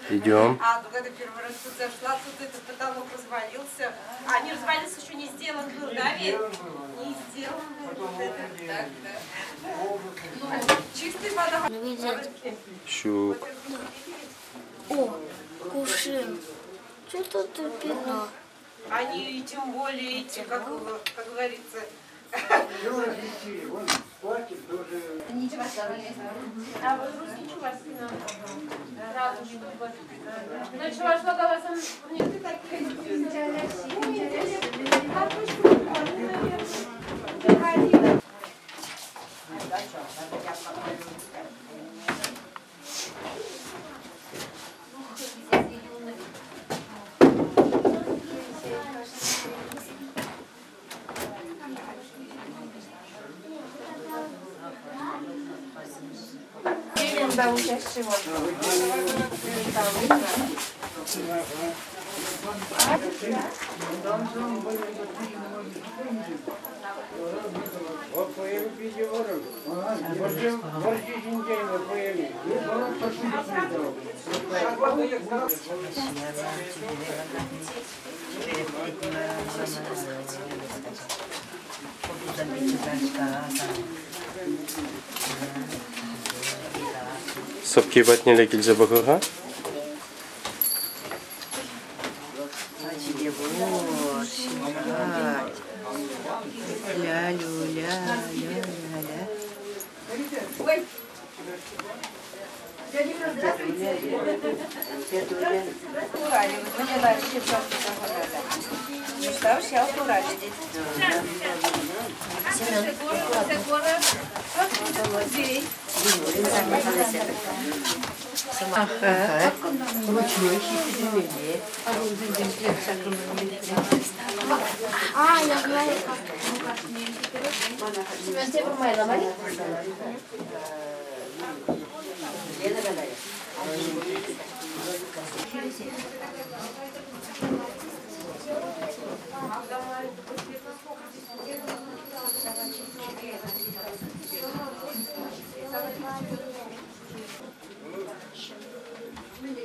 Идем. А, ну когда первый раз тут зашла, тут этот потолок развалился. А, не развалился, еще не сделан был, да, ведь? Не сделан был. Вот это, так, да. Ну, чистой вода. Щук. О, кувшин. Что тут пятно? Они и тем более эти, как, как говорится, А вот русский чувашский нам сразу, чтобы... Но чувашла голосом... Нет, ты такие. Сӑпки патнелле килсе пӑхӑр-ха. А, я знаю как.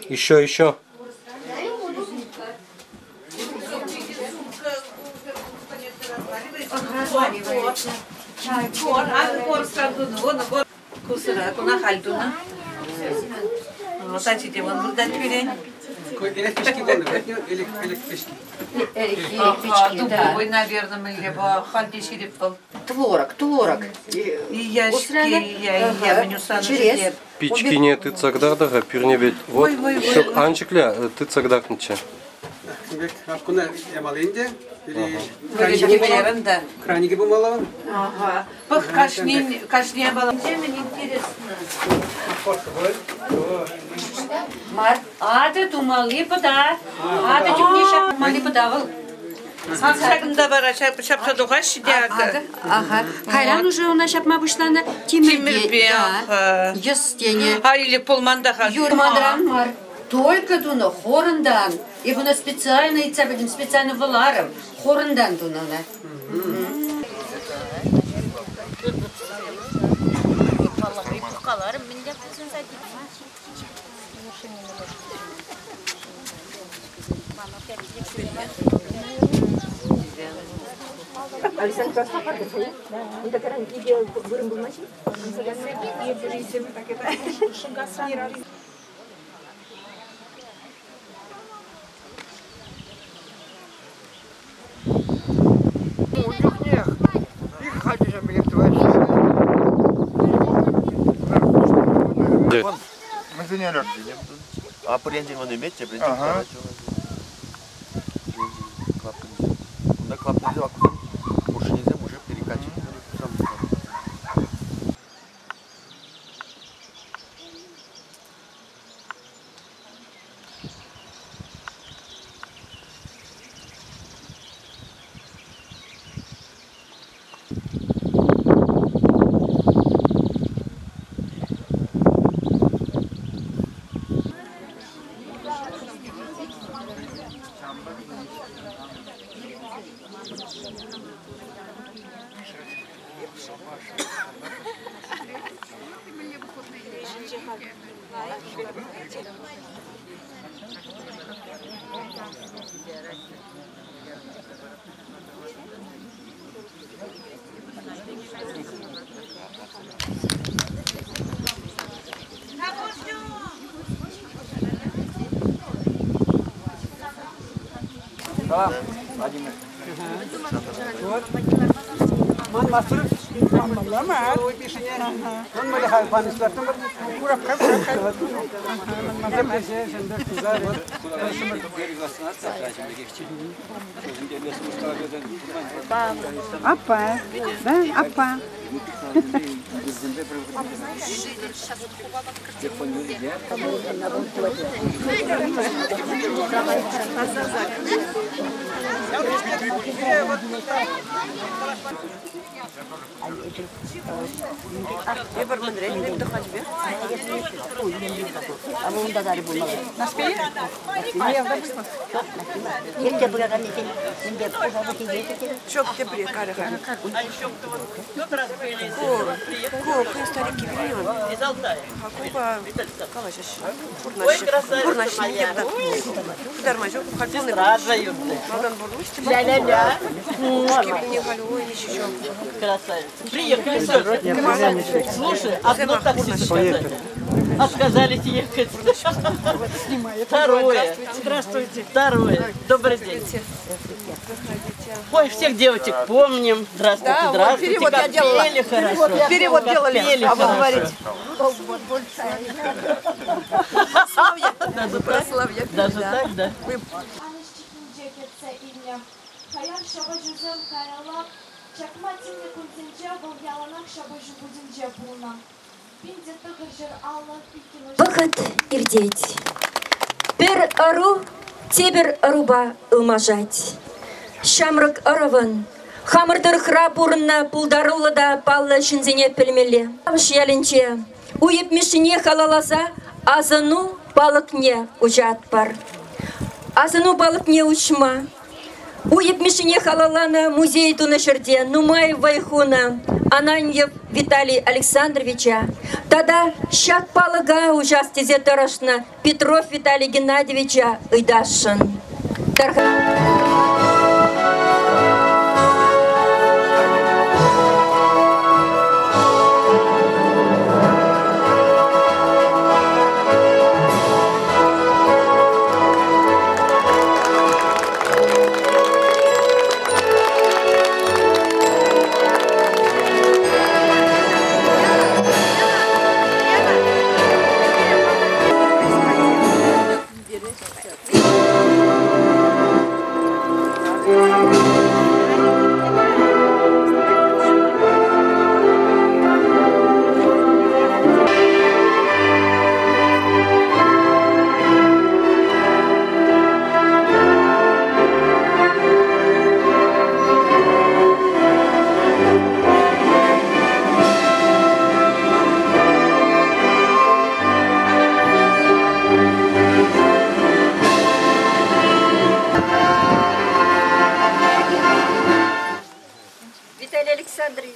Еще, еще. Дубовый, наверное, либо хальдиширип был. Творог, творог. И ящики, и я, Через. Пичкине тытса кӑтартӑр-ха, пӳрне пек. Вот, ҫук, ан ҫӗкле, тытса кӑтартнӑччӗ. Куна ямал инде. Да. Краники бумала. Ага. Пых кашни, кашни бала. Интересно. Мар, ады тумали пыда. Ады чукне шапмали пыда вӑл. Шакында бара шапса тухаш Ага, ага. Кайран уже у нас шапма пуҫланӑ. Тимӗрпе, Тимӗрпе, ага. да. Йӑс тенӗ. А или полмандаха. Юрмандран мар. Только тунӑ хорындан. И буна специально итса пӗтӗм, специально вӑларӑм. Хорындан тунӑ ӑна. А прендин он имеет, тебе прендин. Ага. Кунда клапка взял, кушинизем уже перекатить. Салам, Владимир. Ман мастер. Манмалла Ман малихай панышлаттым. Курапка Апа, да, апа. Эпир мӗнрен илем тӑхать пек? Ҫук, тепре карӗ-ха. Ку, ку хӑй старикки вилнӗ. Купа калаҫаҫҫӗ. Пурнаҫҫӗ. Пурнаҫҫӗ те пытарма ҫук. Халь полный Малтан пурнӑҫ Ля-ля-ля. Упӑшки вилни халь ой, еще Красавица. Приехали. Слушай, одно такси заказали. Отказались ехать. Второе. Здравствуйте. Второе. Добрый день. Ой, всех девочек помним. Здравствуйте, Да, вот здравствуйте. перевод Как я делала. пели хорошо. Перевод Как делали, пели а вы хорошо. говорите. Даже так? Прославья. Даже так, да? Анӑҫ чиккинче кӗтсе илнӗ. Хаяр ҫапӑҫусем каялла чакма тивнӗ кунсенче вӑл яланах ҫапӑҫу вутӗнче пулнӑ. 1952 Вӑхӑт иртет. Пӗр ӑру тепӗр ӑрупа ылмашать. Ҫамрӑк ӑрӑвӑн хамӑр тӑрӑхра пурӑннӑ пултаруллӑ та паллӑ ҫынсене пӗлмелле. Тавӑш ялӗнче Уйӑп Мишшине халалласа асӑну палӑкне уҫатпӑр. Асӑну палӑкне уҫма Уйӑп Мишшине халалланӑ музей тунӑ ҫӗрте нумай вӑй хунӑ Ананьев Виталий Александровича тата ҫак палӑка уҫас тесе тӑрӑшнӑ Петров Виталий Геннадьевича ыйтасшӑн. Виталий Александрович.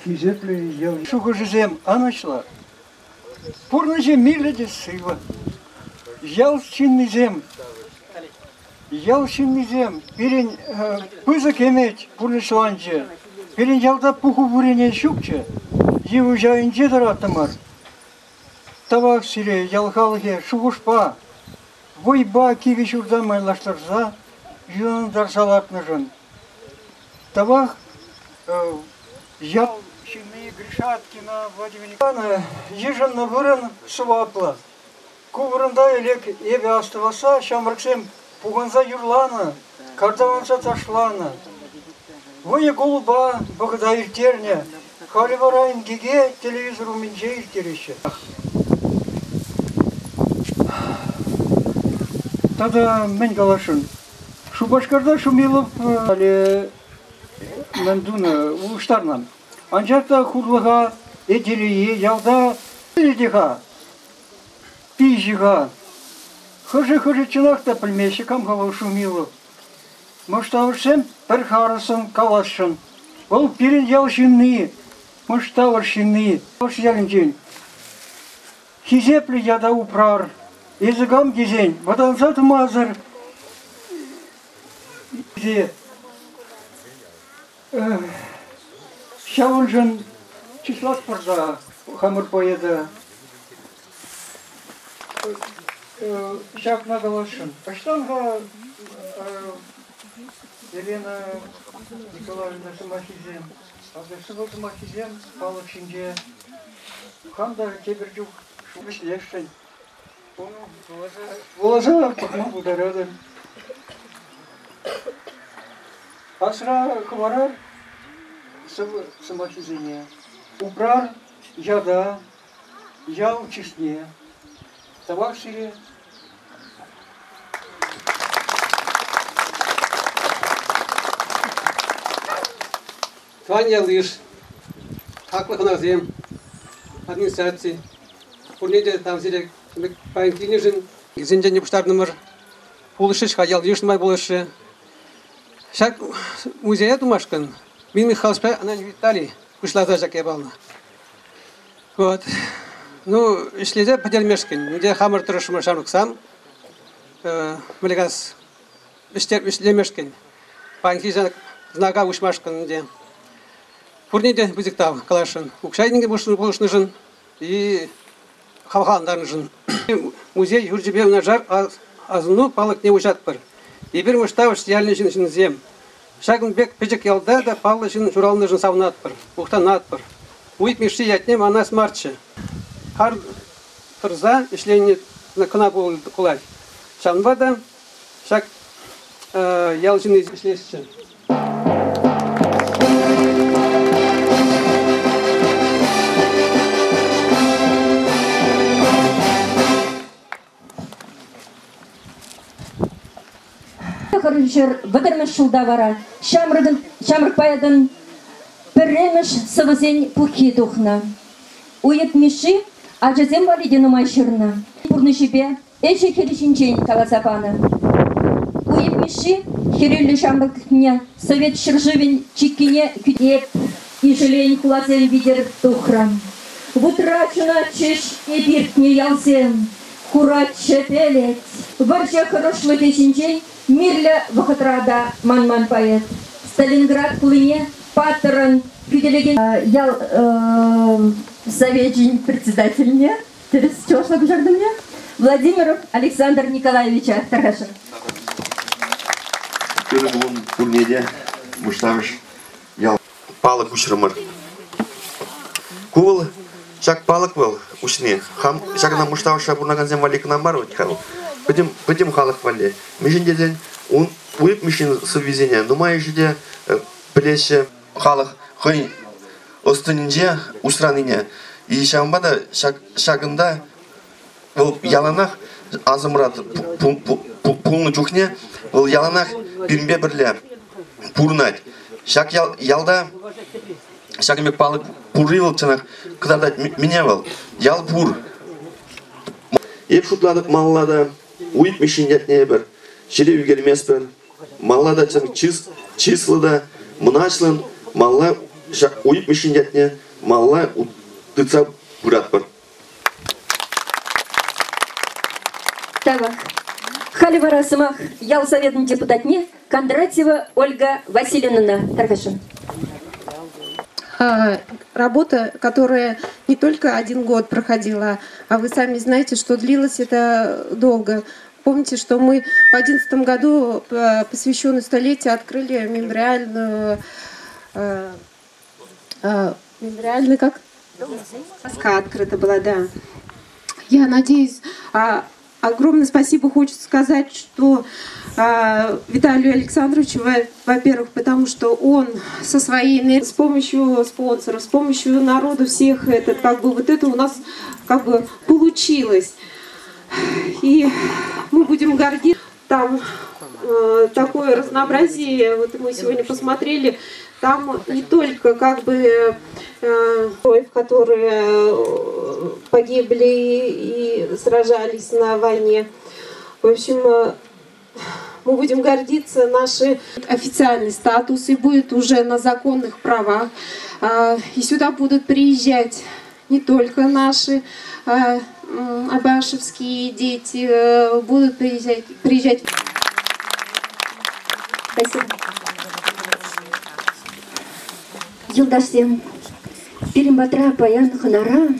Хисеплӗ ял шухӑшӗсем анӑҫлӑ, пурнӑҫӗ мирлӗ те сывӑ. Ял ҫыннисем, ял ҫыннисем пирӗн пысӑк ӗмӗт пурнӑҫланчӗ. Пирӗн ялта пуху вырӑнӗ ҫукчӗ, йывӑҫ айӗнче тӑраттӑмӑр. Тавах сире, ял халӑхӗ, шухӑшпа, вӑйпа кивӗ ҫурта майлаштарса, юнтарса лартнӑшӑн. Тавах ял ҫынни Гришаткина Владимир Николаевна йышӑннӑ вырӑн сӑваплӑ. Ку вырӑнта ӗлӗк эпӗ астӑвасса ҫамрӑксем пухӑнса юрланӑ, карталанса ташланӑ. Вӑйӑ-кулӑпа вӑхӑта ирттернӗ. Халӗ вара инкеке телевизор умӗнче ирттереҫҫӗ. Тата мӗн каласшӑн? Шупашкарта Шумилов халӗ мӗн тунӑ, улӑштарнӑ. Анчах та хурлӑха Этелее ялта те-ха, пиҫӗ-ха. Хӑшӗ-хӑшӗ чӑнах та пӗлмеҫҫӗ кам-ха вӑл Шумилов. Мӑштавӑшсем пӗр харӑссӑн каласшӑн. Вӑл пирӗн ял ҫынни, Мӑштавӑш ҫынни, Чӑваш ялӗнчен. Хисеплӗ ята упрар. Эсӗ кам тесен вӑтанса тӑмасӑр ҫавӑншӑн чыслатпӑр та хамӑр поэта. Ҫакна каласшӑн. Ӑҫтан-ха Елена Николаевна сӑмахӗсем? Акӑ сӑвӑ сӑмахӗсем палӑк ҫинче хам та тепӗр чух вӗҫлесшӗн. Вуласа пӑхма пултаратӑн. Асра хӑварар сӑвӑ сӑмахӗсене, упрар ята, ял чысне. Тавах сире. Тӑван ял-йыш, хаклӑ хӑнасем, администраци, пурне те тав сире паян килнӗшӗн. Килсенчен те пуҫтарнӑмӑр. Пулӑшрӗҫ-ха, ял-йыш нумай пулӑшрӗ. Ҫак музее тумашкӑн Мин Михайловичпа Анатолий Виталий пуҫласа ҫак япалана. Вот. Ну, ӗҫлесе пӗтермешкӗн, ӗнтӗ хамӑр тӑрӑшрӑмӑр ҫамрӑксам, мӗнле ӗҫлемешкӗн, паянхи знака уҫмашкӑн ӗнтӗ. Пурне те пысӑк тав каласшӑн. Укҫа-тенкӗ пулӑшнӑшӑн и хавхалантарнӑшӑн. Музей ҫурчӗпе юнашар асӑну палӑкне уҫатпӑр. Эпир Мӑштавӑш ялӗн ҫынсем. Ҫакӑн пек пӗчӗк ялта та паллӑ ҫын ҫуралнӑшӑн савӑнатпӑр, мухтанатпӑр. Уйӑп Мишши ятне манас марччӗ. Хар тӑрса ӗҫлени кӑна пулать. Ҫавӑнпа та ҫак ял ҫынни ӗҫлесчӗ. Тӑхӑрҫӗр вӑтӑрмӗш ҫулта вара ҫамрӑкӑн ҫамрӑк поэтӑн пӗрремӗш сӑвӑсен пуххи тухнӑ. Уйӑп Мишши ачасем валли те нумай ҫырнӑ. Пурнӑҫӗпе ӗҫӗ-хӗлӗ ҫинчен каласа панӑ. Уйӑп Мишши хӗрӳллӗ ҫамрӑклӑхне Совет ҫӗршывӗн чиккине хӳтӗлеп ишӗлен хуласем витӗр тухрӑм. Вутра ҫунатчӗҫ эп иртнӗ ялсем, хуратчӗ пӗлӗт. Вӑрҫӑ хӑрушлӑхӗ ҫинчен мирлӗ вӑхӑтра та манман поэт. Сталинград хулине паттӑррӑн хӳтӗлекен ял совечӗн председательне, тӗрӗс чӑвашла куҫартӑм-и? Владимиров Александр Николаевича тархасшӑн. Ырӑ кун пурне те Муштавӑш ял палӑк уҫрӑмӑр. Ку вӑл ҫак палӑк вӑл уҫни хам ҫакна Муштавӑшра пурӑнакансем валли кӑна мар вӗт-ха вӑл. Пӗтӗм пӗтӗм халӑх валли. Мӗншӗн тесен ун Уйӑп Мишшин сӑввисене нумайӑшӗ те пӗлеҫҫӗ. Халӑх хӑй ӑс-тӑнӗнче усранине. И ҫавӑнпа та ҫак ҫакӑнта вӑл яланах асӑмра пулнӑ чухне вӑл яланах пирӗнпе пӗрле пурӑнать. Ҫак ялта ҫакӑн пек палӑк пурри вӑл чӑнах кӑтартать мӗне вӑл. Ял пур. Эп шутлатӑп малалла та Уйӑп Мишшин ятне эпӗр ҫӗре ӳкерместпӗр. Малалла та чӑн чыс, чыслӑ та мӑнаҫлӑн малалла ҫак Уйӑп Мишшин ятне малалла тытса пыратпӑр. Тавах. Халӗ вара сӑмах ял советӗн депутатне Кондратьева Ольга Васильевнӑна тархасшӑн. Работа, которая не только один год проходила, а вы сами знаете, что длилось это долго. Помните, что мы в 2011 году, посвященный столетию, открыли мемориальную мемориальный как? Доска открыта была, да. Я надеюсь, огромное спасибо хочется сказать, что Виталию Александровичу, во-первых, потому что он со своей энергией, с помощью спонсоров, с помощью народа всех, этот, как бы, вот это у нас как бы получилось. И мы будем гордиться там такое разнообразие, вот мы сегодня посмотрели, Там не только как бы которые погибли и сражались на войне. В общем, мы будем гордиться, наши официальный статус и будет уже на законных правах. И сюда будут приезжать не только наши абашевские дети, будут приезжать, приезжать. Спасибо. Юлташсем, пирӗн патра паян хӑнара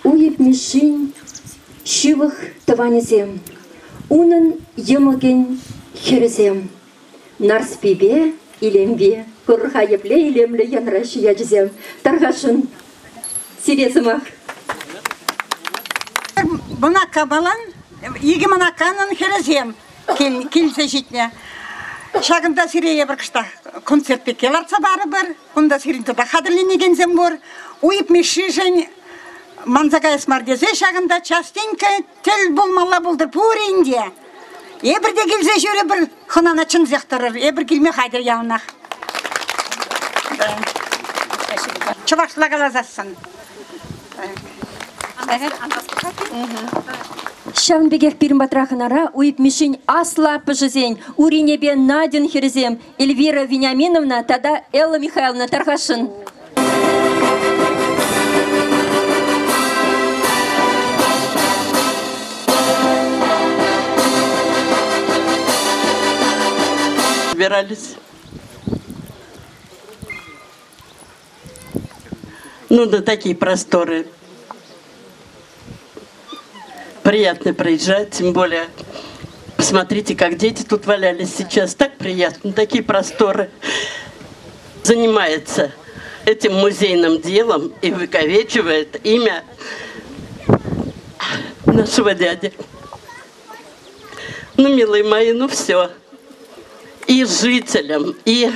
Уйӑп Мишшин ҫывӑх тӑванӗсем, унӑн йӑмӑкӗн хӗрӗсем. Нарспипе Илемпе кур-ха епле илемлӗ янраҫҫӗ ячӗсем. Тархасшӑн, сире сӑмах. Мӑнакка палан, икӗ мӑнакканӑн хӗрӗсем килсе ҫитнӗ. Ҫакӑнта сире эпир кӑштах концерт пекке лартса парӑпӑр. Кунта сирӗн тата хатӗрленекенсем пур. Уйӑп Мишшишӗн манса каяс мар тесе ҫакӑнта частенько тӗл пулмалла пултӑр пурин те. Эпир те килсе ҫӳрӗпӗр, хӑнана чӗнсех тӑрӑр. Эпир килме хатӗр яланах. Чӑвашла каласассӑн. Ҫавӑн пекех пирӗн патра хӑнара Уйӑп Мишшин аслӑ аппӑшӗсен Уринепе Надьӑн хӗрӗсем Эльвира Вениаминовна тата Элла Михайловна тархасшӑн. Собирались. Ну, да такие просторы. Приятно проезжать, тем более посмотрите, как дети тут валялись сейчас. Так приятно, такие просторы. Занимается этим музейным делом и увековечивает имя нашего дяди. Ну, милые мои, ну все. И жителям, и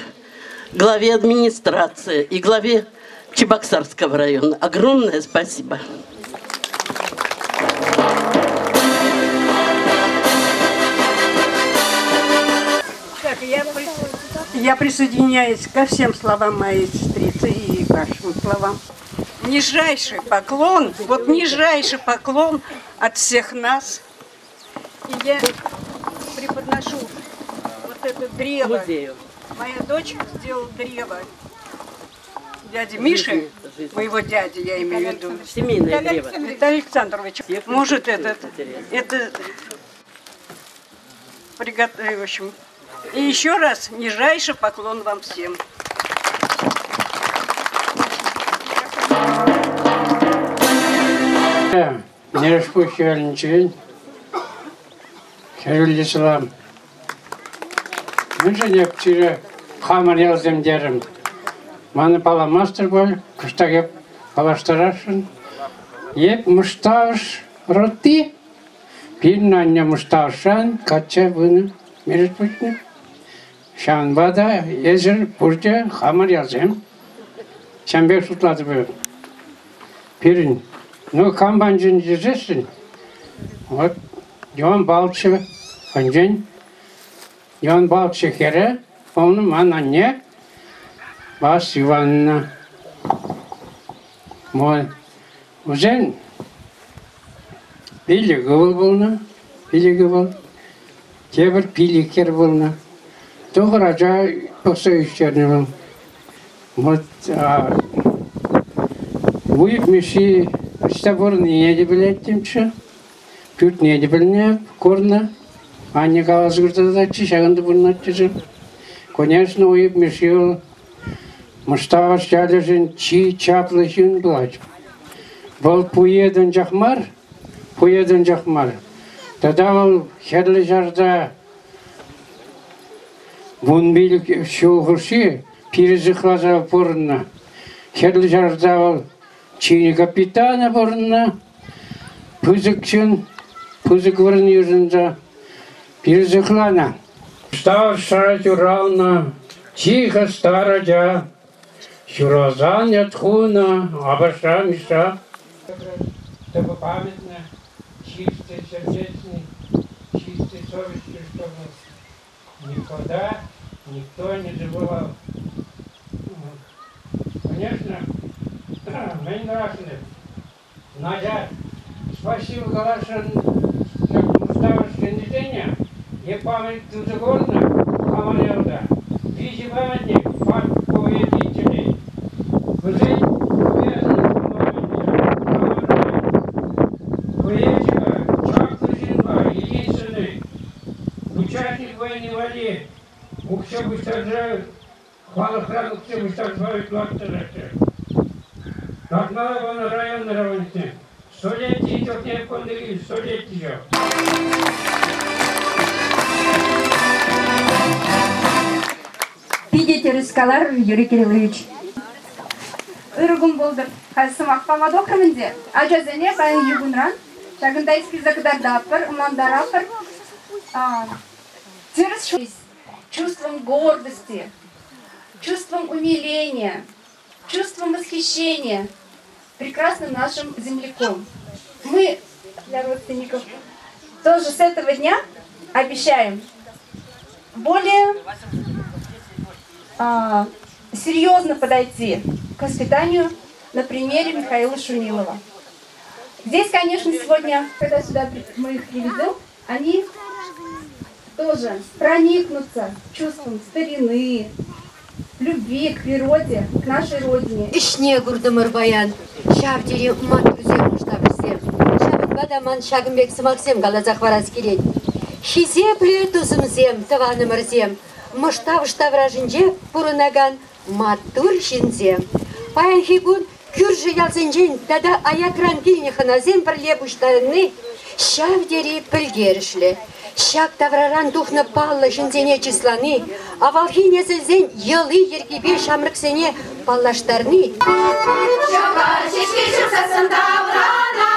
главе администрации, и главе Чебоксарского района. Огромное спасибо. Так, я, я присоединяюсь ко всем словам моей сестрицы и вашим словам. Нижайший поклон, вот нижайший поклон от всех нас. И я преподношу вот это древо. Музею. Моя дочь сделала древо. Дяди Миши, моего дяди, я имею в виду. Семейное древо. Виталий Александрович, может этот, это приготовить, в общем. И еще раз нижайший поклон вам всем. Нерӗшпуҫ ялӗнчен хӗрӳллӗ салам. Мӗншӗн эп сире хамӑр ялсем терӗм? Мана палламастӑр пуль, кӑштах эп паллаштарасшӑн. Эп Мӑштавӑш ротти. Пирӗн анне Мӑштавӑшран качча пынӑ Меретпуҫне. Ҫавӑнпа та эсир пурте хамӑр ялсем. Ҫавӑн пек шутлатӑп эп. Пирӗн, ну, кам панчен тесессӗн, вот Иван Павлович панчен, Иван Павлович хӗрӗ, пулнӑ ман анне, Вас Ивановна. Вот. Вӗсен пилӗк ывӑл пулнӑ, пилӗк ывӑл, тепӗр пилӗк хӗр пулнӑ. Тӑхӑр ача пӑхса ӳстернӗ вӑл. Вот Уйӑх Мишши ӑҫта пурӑннине те пӗлеттӗмччӗ, пӳртне те пӗлнӗ, курнӑ. Анне каласа кӑтартатчӗ, ҫакӑнта пурӑнатчӗ. Конечно, Уйӑп Мишши вӑл Мӑштавӑш ялӗшӗн чи чаплӑ ҫын пулать. Вӑл пует анчах мар, пует анчах мар. Тата вӑл Хӗрлӗ Ҫарта 15 ҫул хушши пире сыхласа пурӑннӑ. Хӗрлӗ Ҫарта вӑл чинӗ капитанӗ пурӑннӑ. Пысӑк ҫын, пысӑк вырӑн йышӑнса пире сыхланӑ. Старшая ҫуралнӑ, тихо стар ача, ҫуралсан ят хунӑ апӑрша Миша. Чтобы памятно, чистой сердечный, чистой совестью, чтобы никогда никто не забывал. Конечно, мӗн каласшӑн эп? Надя, спасибо каласшӑн ҫак Мускав ӗҫченӗсене. Эп память туса курнӑ хамӑр ялта. Виҫӗ памятник парк поэзийӗ Вӗсен поэзипе, чаплӑ ҫынпа, единственный участник войны валли укҫа пуҫтарса халӑхран укҫа пуҫтарса ытлаттӑрччӗ. Лартмалла панӑ район районне. Столетие чухне кунти столетие. Питӗ тӗрӗс каларӑр, Юрий Кириллович. Ырӑ кун пултӑр. Халь сӑмах пама тухрӑм ӗнтӗ. Ачасене паянхи кунран ҫакӑнта эскиза кӑтартатпӑр, ӑнлантаратпӑр. Тӗрӗс чувством гордости, чувством умиления, чувством восхищения прекрасным нашим земляком. Мы для родственников тоже с этого дня обещаем более серьезно подойти к воспитанию на примере Михаила Шумилова. Здесь, конечно, сегодня, когда сюда мы их приведем, они тоже проникнутся чувством старины, любви к природе, к нашей родине. Ӗҫне куртӑмӑр паян. Ҫав тери маттурсем муштавӑшсем. Ҫавӑнпа та ман ҫакӑн пек сӑмахсем каласа хӑварас килет. Хисеплӗ тусӑмсем, тӑванӑмӑрсем, Мӑштавӑш таврашӗнче пурӑнакан маттур ҫынсем. Паянхи кун кӳршӗ ялсенчен тата аякран килнӗ хӑнасем пӗрле пуҫтарӑнни ҫав тери пӗлтерӗшлӗ. Ҫак тавраран тухнӑ паллӑ ҫынсене чыслани, авалхи несӗлсен йӑли-йӗркипе ҫамрӑксене паллаштарни. Ҫӑка ҫеҫке ҫурсассӑн таврана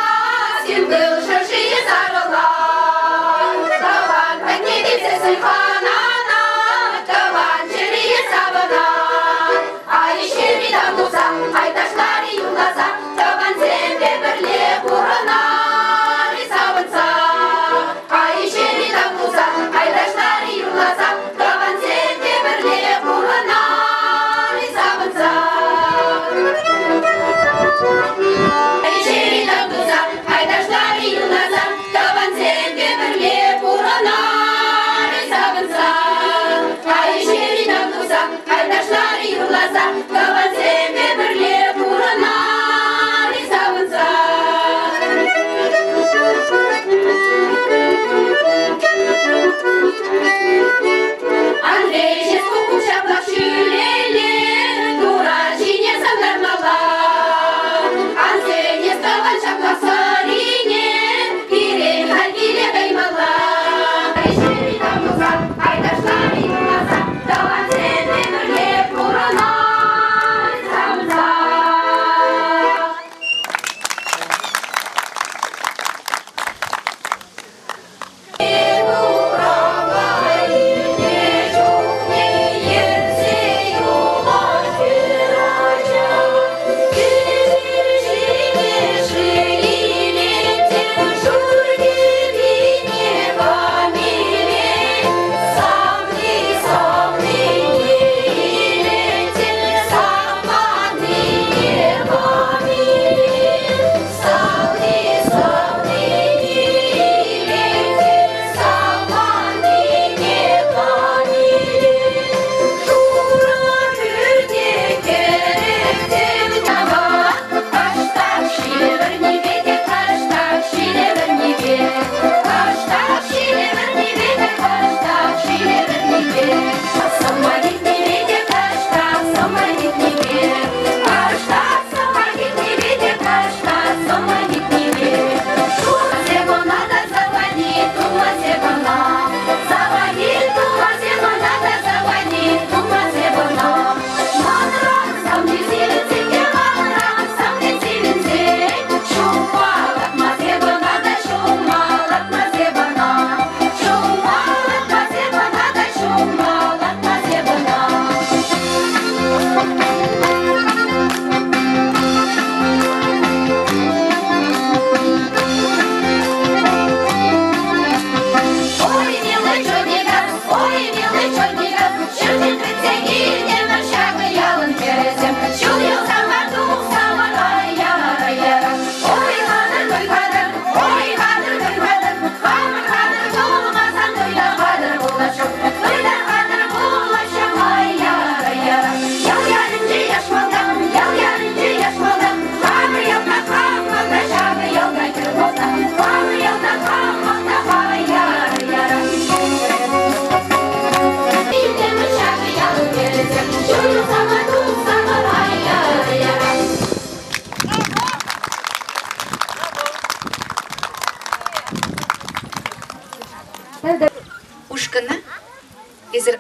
симпыл шӑршийӗ сарӑлать. Тӑван патне килсессӗн хӑнана тӑван чӗрийӗ савӑнать. Ай ҫырми тав туса, ай ташлар-и юрласа, тӑвансемпе пӗрле пурӑнар-и савӑнса. Ай ҫырми тав туса, ай ташлар-и юрласа, тӑвансемпе пӗрле пурӑнар-и савӑнса. Ай ҫырми тав туса, ай ташлар-и юрласа, тӑвансемпе пӗрле пурӑнар-и савӑнса.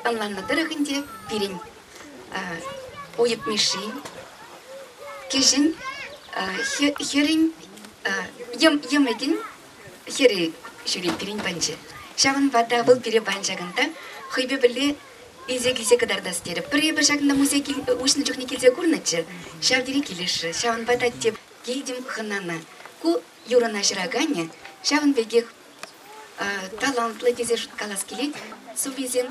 ӑнланнӑ тӑрӑх ӗнтӗ пирӗн Уйӑп Мишши кӗҫӗн хӗрӗн йӑмӑкӗн хӗрӗ ҫӳрет пирӗн панче. Ҫавӑнпа та вӑл пире пан ҫакӑнта хӑйпе пӗрле илсе килсе кӑтартас терӗ. Пӗрре эпир ҫакӑнта музей уҫнӑ чухне килсе курнӑччӗ. Ҫав тери килӗшрӗ. Ҫавӑнпа та теп килтӗм хӑнана. Ку юрӑна ҫыраканӗ ҫавӑн пекех талантлӑ тесе калас килет сӑввисем.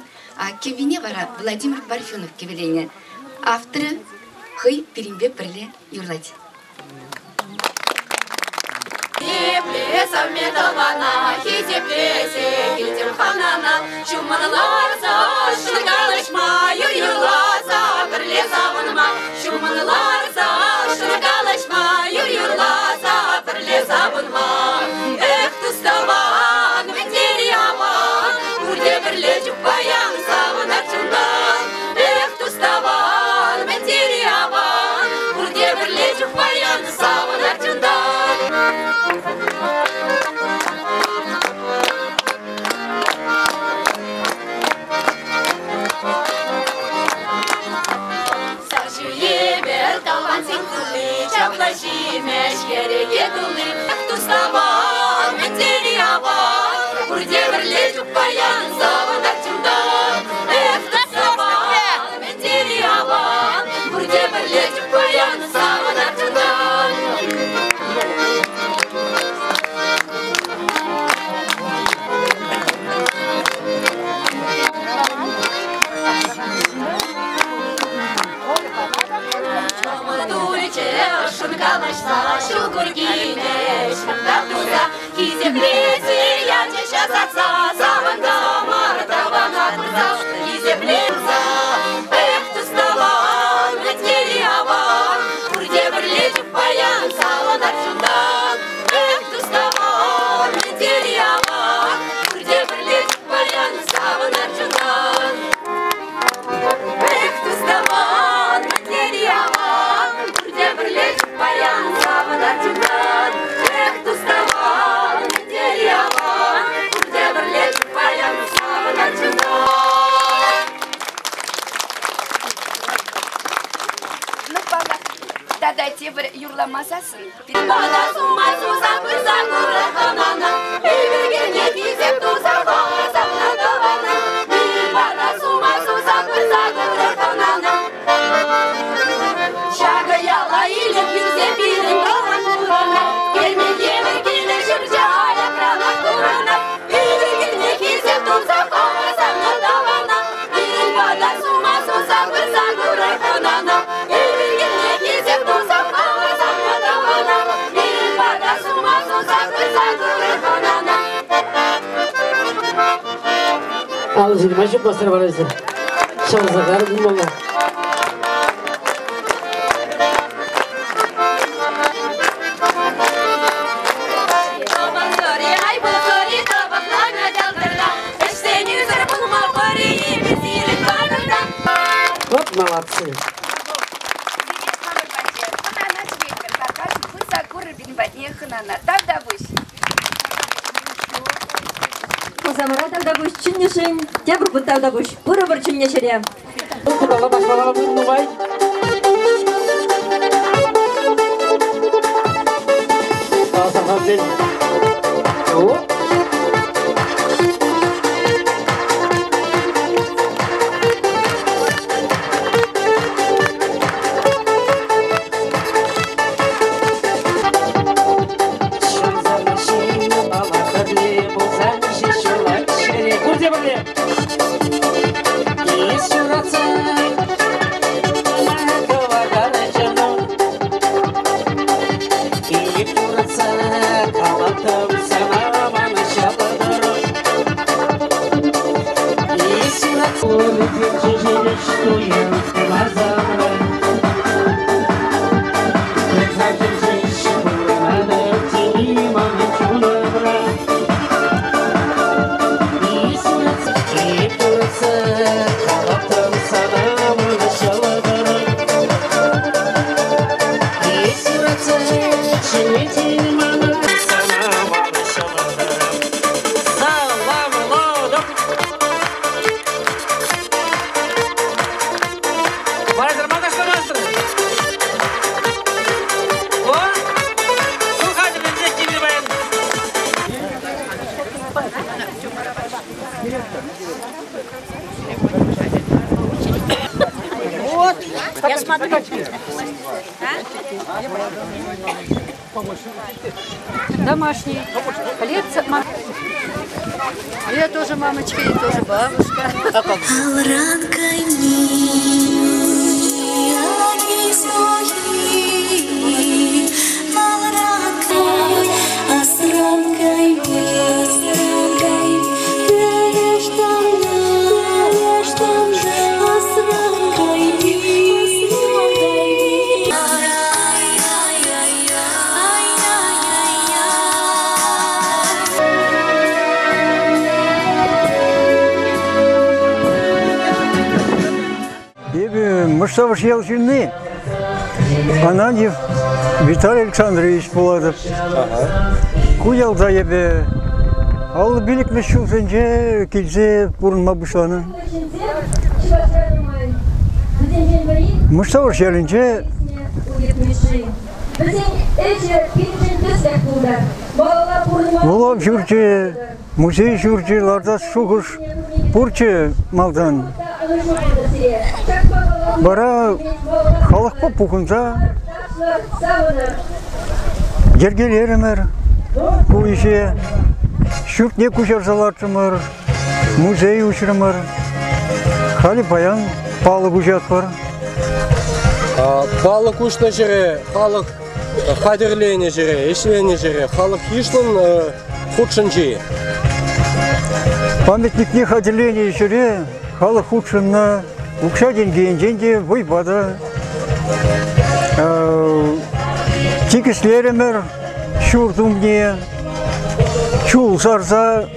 Кӗввине вара Владимир Парфенов кӗвӗленӗ. Авторӗ хӑй пирӗнпе пӗрле юрлать. Хисеплесӗм тӑвана, хисеплесе килтӗм хӑнана. Ҫумӑн ларса ӑшшӑн калаҫма, юр юрласа пӗрле савӑнма. Ҫумӑн ларса ӑшшӑн калаҫма, юр юрласа пӗрле савӑнма. Эх, тус-тӑван, мӗн аван, пурте пӗрле чух паян савӑнар чунтан. Эх, тус-тӑван, мӗн аван, пурте пӗрле чух паян савӑнар чунтан. Сар евӗр тӑвансен кулли, чаплӑ ҫимӗҫ кӗреке тулли. Тус-тӑван, мӗн тери аван, пурте пӗрле чух паян савӑнар чунтан. Эх, тус-тӑван, мӗн тери аван, пурте пӗрле чух паян савӑнар чунтан. Тулчӗ ӑшшӑн калаҫса, ҫу куркине ҫӑмтар туса, хисеплесе ячӗҫ ӑсатса, савӑнтӑмӑр тӑвана курса, хисеплесе. Эх, тус-тӑван, мӗн тери аван, пурте пӗрле чух паян савӑнар чунтан. Эх, тус-тӑван, мӗн тери аван, пурте пӗрле чух паян савӑнар чунтан. Эх, тус-тӑван, мӗн тери аван, пурте пӗрле чух паян савӑнар чунтан. Эх, тус-тӑван, мӗн тери аван, пурте пӗрле чух паян савӑнар чунтан. Ну, паллах, тата тепӗр юрламасассӑн. Мана сума суса пырса курӑр хӑнана, Пирӗн хисеп туса хӑвӑр тӑвана. Мана сума суса пырса курӑр хӑнана. Ҫакӑ яла илем кӳрсе пирӗн тӑван пурӑнать. Кермен евӗр килнӗ ҫурчӗ аякранах курӑнать. Пирӗн хисеп туса хӑвӑр тӑвана. Пирӗн пата сума суса пырса курӑр хӑнана. Пирӗн хисеп туса хӑвӑр тӑвана. Пирӗн пата сума суса пырса курӑр хӑнана. Алӑсене ма ҫупмастӑр вара эсир? Ҫавӑрса карӑ пулмалла. Ай, пулхӑри тӑвӑкланӑ ялтӑрта, ӗҫсен ӳсӗр пулма пӑри сирӗн патӑрта. Вот молодцы. Хӑнана чӗнетпӗр, тархасшӑн пырса курӑр пирӗн патне хӑнана. Тавтапуҫ. Хусамӑра тавтапуҫ чӗннӗшӗн, тепӗр хут тавтапуҫ. Пырӑпӑр чӗннӗ ҫӗре. Кунталла ташлама нумай. Асӑрхавсен. О! Пурте пӗрле! Эс юратса кӑвакарчӑнӑм, Эп юратса калаттӑм сана ман ҫалтӑрӑм. Эс юратса туйӑм Домашний. Хлеб. Я тоже мамочка, я тоже бабушка. Эпӗ Мӑштавӑш ял ҫынни Ананьев Виталий Александрович пулатӑп. Ку ялта эпӗ 55-мӗш ҫулсенче килсе пурӑнма пуҫланӑ. Мӑштавӑш ялӗнче вулав ҫурчӗ, музей ҫурчӗ лартас шухӑш пурччӗ малтан. Вара халӑхпа пухӑнса йӗркелерӗмӗр ку ӗҫе. Ҫуртне куҫарса лартрӑмӑр. Музей уҫрӑмӑр. Халӗ паян палӑк уҫатпӑр. Палӑк уҫнӑ ҫӗре халӑх хатӗрленӗ ҫӗре, ӗҫленӗ ҫӗре халӑх йышлӑн хутшӑнчӗ-и? Памятникне хатӗрленӗ ҫӗре халӑх хутшӑннӑ укҫа-тенкӗ енчен те вӑйпа та тикӗслерӗмӗр ҫурт умне чул сарса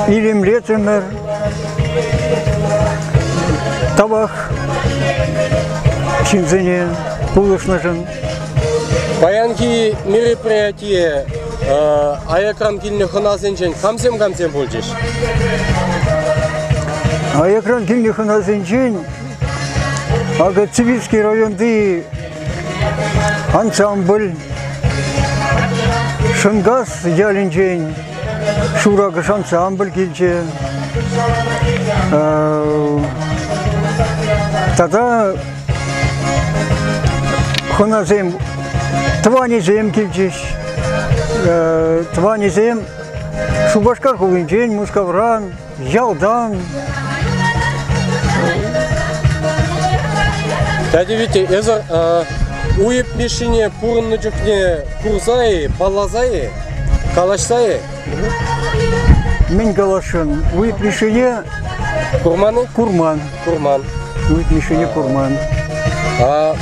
илемлетрӗмӗр. Тавах ҫынсене пулӑшнӑшӑн. Паянхи мероприятие аякран килнӗ хӑнасенчен камсем-камсем пулчӗҫ? Аякран килнӗ хӑнасенчен акӑ Цивильский районти ансамбль Шӑнкас ялӗнчен Шуракӑш ансамбль килчӗ. Тата хӑнасем, тӑванӗсем килчӗҫ. Тӑванӗсем Шупашкар хулинчен, Мускавран, ялтан. Дядя Витя, эсӗр Уйӑп Мишшине пурӑннӑ чухне курса-и, палласа-и, калаҫса-и? Мӗн каласшӑн? Уйӑп Мишшине курман-и? Курман. Курман. Уйӑп Мишшине курман.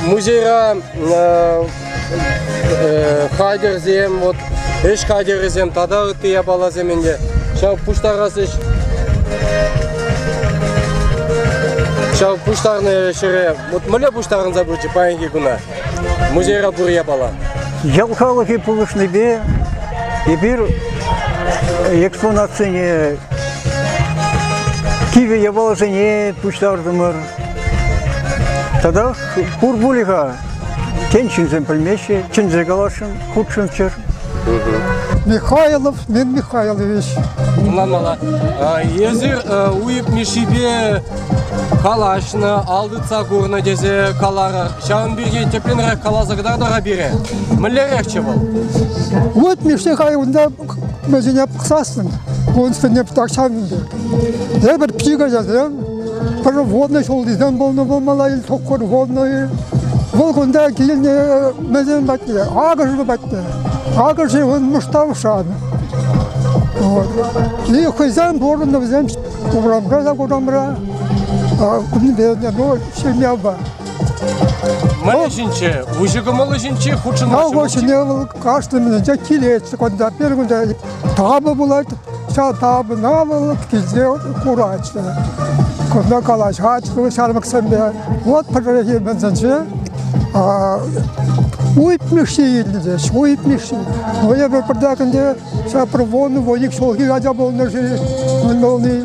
Музейра хатӗрсем, вот ӗҫ хатӗрӗсем тата ытти япаласем ӗнтӗ. Ҫав пуҫтарас ӗҫ ҫав пуҫтарнӑ ҫӗре вот мӗнле пуҫтарӑнса пычӗ паянхи куна? Музейра пур япала. Ял халӑхӗ пулӑшнипе эпир экспонатсене кивӗ япаласене пуҫтартӑмӑр. Татах пур пулӗ-ха. Тен, ҫынсем пӗлмеҫҫӗ, чӗнсе каласшӑн, хутшӑнччӑр. Михайлов Нин Михайлович. Ӑнланмалла. Эсир Уйӑп Мишшипе калаҫнӑ, ал тытса курнӑ тесе каларӑр. Ҫавӑн пирки тӗплӗнрех каласа кӑтартӑр-ха пире. Мӗнлерехчӗ вӑл? Уйӑп Мишши хай унта вӗсене пӑхсассӑн, кунсене пӑтаксан ӗнтӗ. Эпир пӗчӗк ачасем, пӗр водный ҫултисем пулнӑ пулмалла, или токкӑр водный. Вӑл кунта килнӗ мӗнсем патне, акӑшӗ патне. Акӑшӗ ун Муштавшан. Вот. И хӑйсем пурӑннӑ вӗсем урамра та урамра, кунӗпе, ну, ҫемьепе. Мӗн ҫинче? Уҫӑ кӑмӑллӑ ҫинче хутшӑнаҫҫӗ. Вӑл вӑл кашни минутче килет. Кунта пӗр кунта тапӑ пулать. Ҫав тапӑна вӑл килсе курать. Кунта калаҫать ҫамрӑксемпе. Вот пӗрлехи мӗнсенче уйӑпмӗш илнӗ теҫ, уйӑпмӗш. Ну, эпӗ пӗртак ӗнтӗ ҫав пӗр вунӑ, вуник ҫулхи ача пулнӑ-ши, мӗн пулни.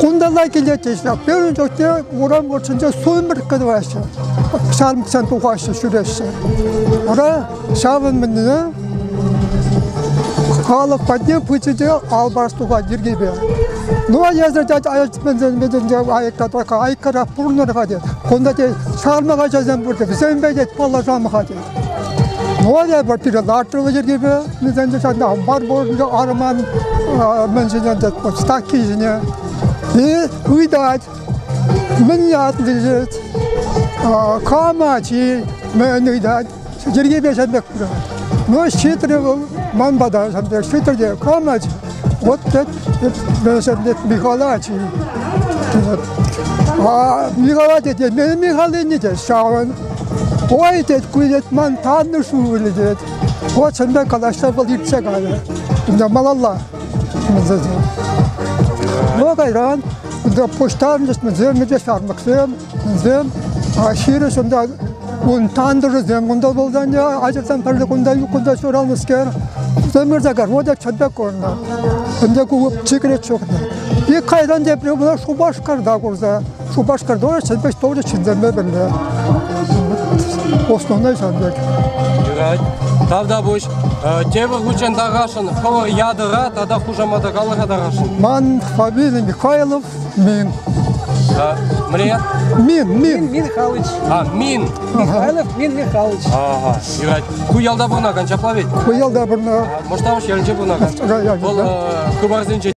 Кунталла килет теҫҫӗ. Пирӗн чухне урам хушшинче сумерка тӑваҫҫӗ. Ҫармӑксем тухаҫҫӗ, ҫӳреҫҫӗ. Вара ҫавӑн мӗнне. Халӑх патне пычӗ те ал парас тухать йӗркепе. Ну, а эсӗ тет, айкка айккарах пурӑнӑр-ха тет. Кунта тет, чармак ачасем пур тет, вӗсемпе тет, паллашам-ха тет. Ну, а эпир пире лартрӑмӑр йӗркепе, вӗсенче ҫакна ампар пур, арман мӗн ҫинчен тет, стакки ҫине. И ыйтать, мӗн ятлӑ тет, кам ачи, мӗн ыйтать. Йӗркепе ҫан пек пырать. Ну, ҫитрӗ вӑл ман пата ҫан пек ҫитрӗ те, кам ачи? Вот тет, ҫан пек Михала ачи. А Михала тет, мен Михалини тет, ҫавӑн. Ой, тет, ку тет, ман таннӑш ывӑлӗ тет. Вот ҫан пек калаҫса вӑл иртсе кайрӗ. Унта малалла. Ну, кайран унта пуҫтарӑнчӗҫ мӗнсем, те ҫамрӑксем, мӗнсем, ҫирӗҫ унта Ун тантӑшӗсем кунта пулсан ачасем пӗрле кунта кунта ҫуралнӑскер. Тымырса вот чӗнпе курнӑ. Ӗнтӗ ку чикӗре чухне. И кайран тепре мана Шупашкарта курса. Шупашкарта чӗнпе тоже ҫынсемпе пӗрле. Основной ҫав пек. Юрать. Тавтапуҫ. Тепӗр хутчен тархасшӑн хӑвӑр ятӑра тата хушамата калӑр-ха тархасшӑн. Ман фамилия Михайлов, Мин. Мрия? Мин, Мин. Мин Михайлович. А, Мин. Михайлов Мин Михайлович. Ага, юрать. Ку ялта пурӑнакан ҫапла ведь? Ку ялта пурӑнакан. Мӑштавӑш ялӗнче пурӑнакан. Вӑл хыпарсенче.